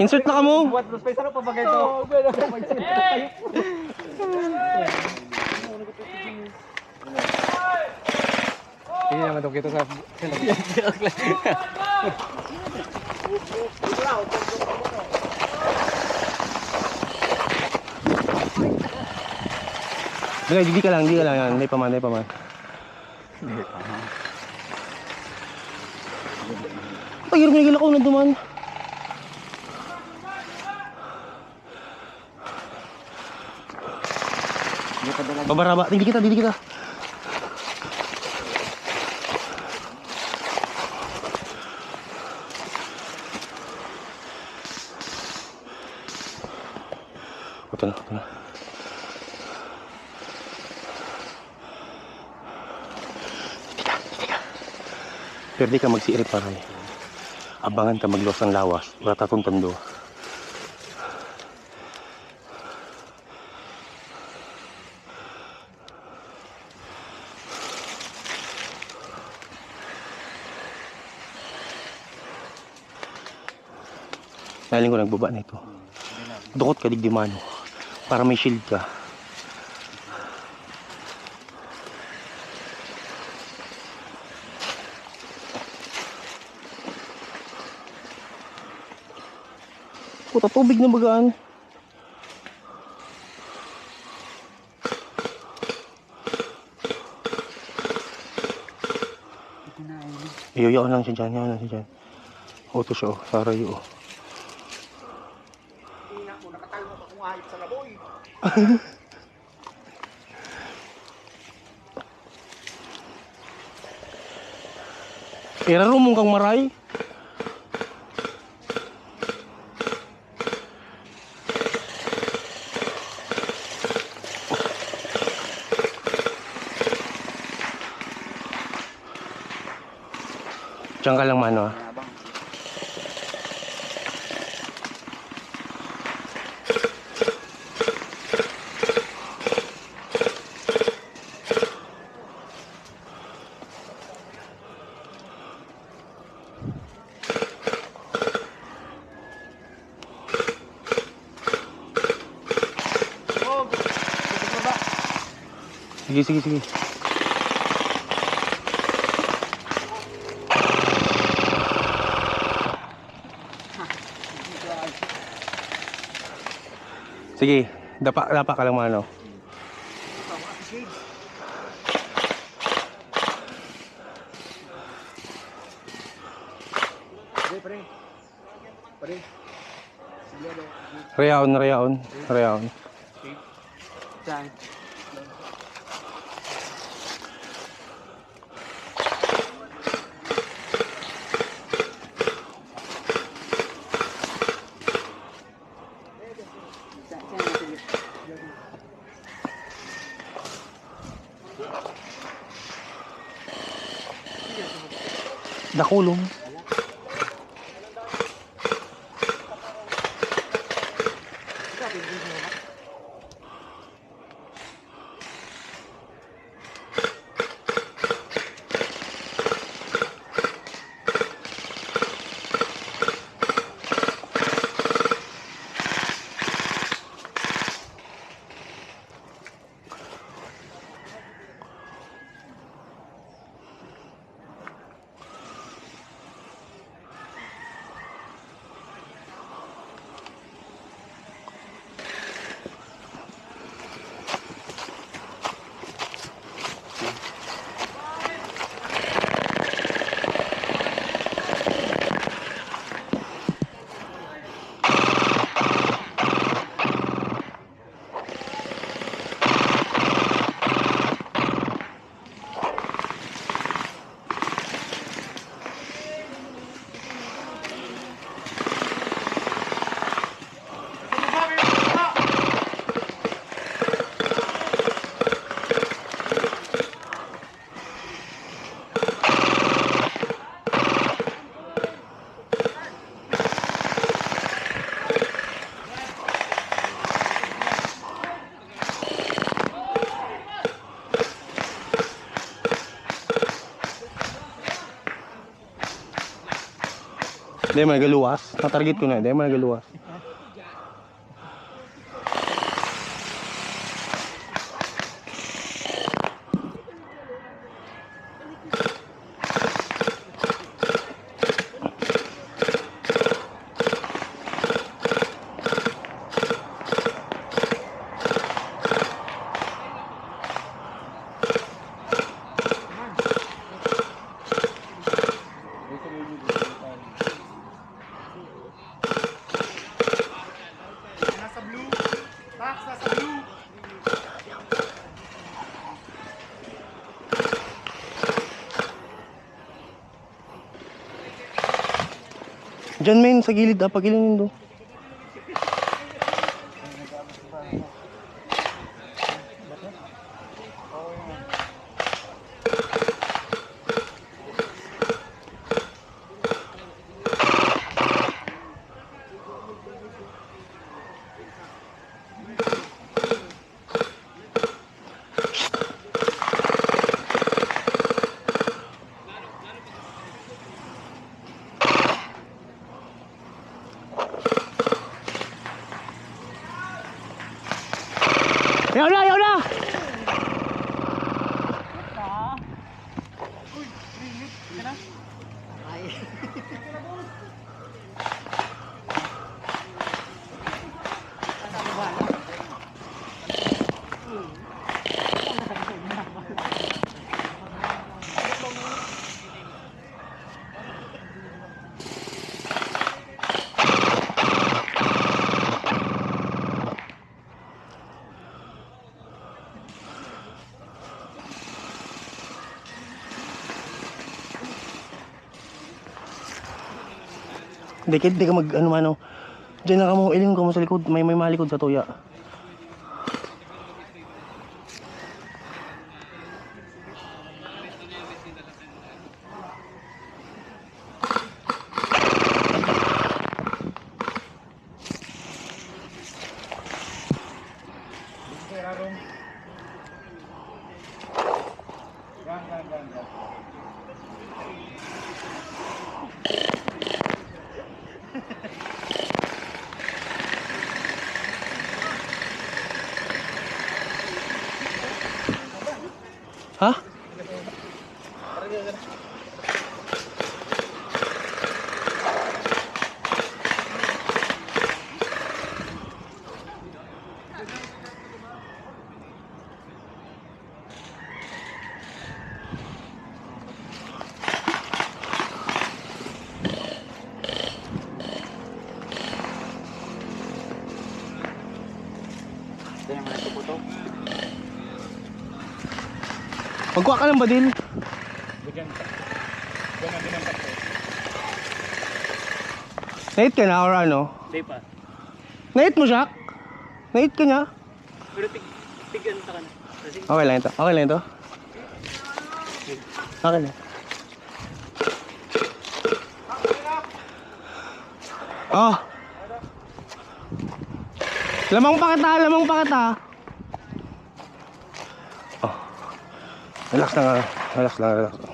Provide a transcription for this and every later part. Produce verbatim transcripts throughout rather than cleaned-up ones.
Insert na kamo. Buat, mas may sarap pa ba ganito? Hindi naman itong kita sa... Dali, didi ka lang, didi ka lang yan. Hindi pa man, hindi pa man. Ay, hirap na gilakaw na duman. Pabaraba. Didi kita, didi kita. Ito na, ito na. Tika, tika. Pwede ka magsiiri, paray. Abangan ka magluwas ng lawas. Wala tatong tando. Naling ko nagbaba na ito. Dukot ka digdi mano para may shield ka. Puta, tubig na bagaan. Iyo, yaon lang siya dyan, yaon lang siya dyan. Oto siya, oh, sarayo, oh. Ina mo, nakatalma pa kung ayop sa laboy. Irarumong kang maray. Diyan ka lang, mano, ah. Sige, sige, sige. Sige, dapa, dapa ka lang, mano. Rayaon, rayaon, rayaon. Dakulom. Di man nagaluwas. Na-target ko na, di man nagaluwas. Nasa blue. Tax, nasa blue. Diyan, men, sa gilid, ah, pagilid nindo. Yaw na, yaw na! Uy, limit ka na. Ay. Dikit, di ka mag, ano, mano. Diyan na kamo, iling kamo sa likod. May, may malikod sa tuya. Ha? Magkuha ka ng badil. Bigyan ka. Bigyan ka ng kape. Nait ka na or ano? Hindi pa. Nait mo, Shaq? Nait ka niya? Pero tig-, tig-, ano ka na? Kasi okay lang ito. Okay lang ito. Okay lang. Oh. Lamang pa kita, lamang pa kita. Oh. Relax lang, ah. Relax lang, relax lang.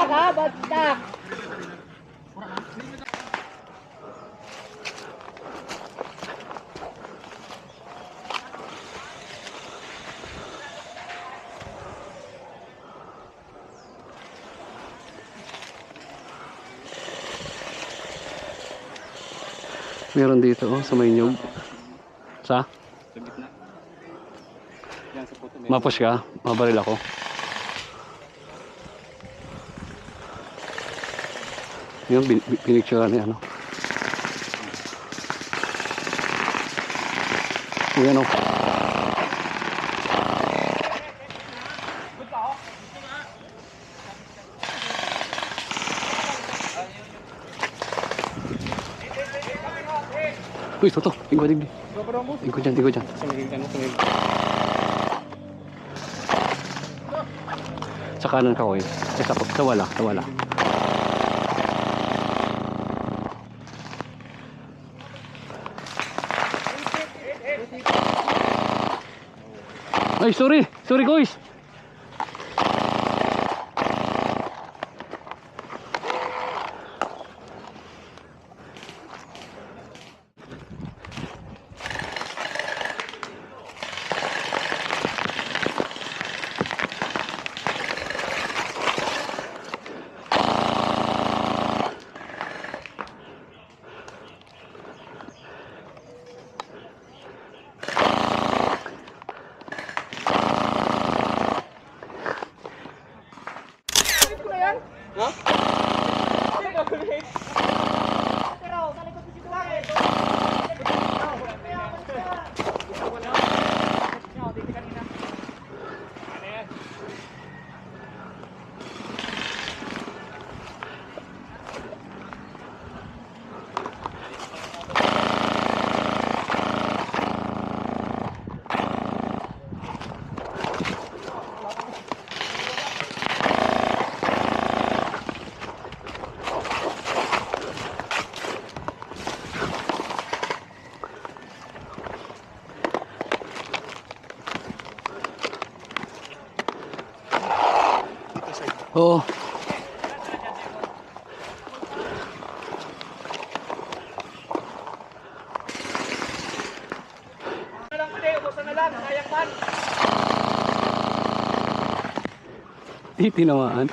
Aga, bagtak. Meron dito, oh, sa may nyug. Sa? Sa gitna. Yan, sa puto, may ma-push ka, mabaril ako. Yun, bin-, bin-, pinicturean ni ano. Ayan, oh. Uy, toto. Igwa digdi. Igwa dyan, igwa dyan. Sa kanan ka, oy. Sa, sa wala, sa wala. Ay, sorry. Sorry, guys. Ha? Oo. Di tinamaan.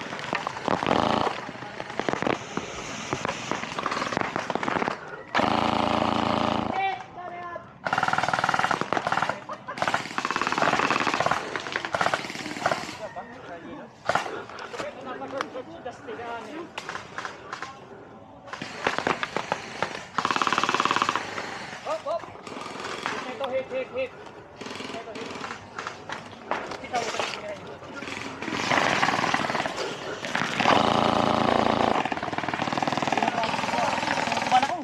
Hop, hop. Ito, hit, hit, hit. Ito, hit. Ito, hit. Bala ko.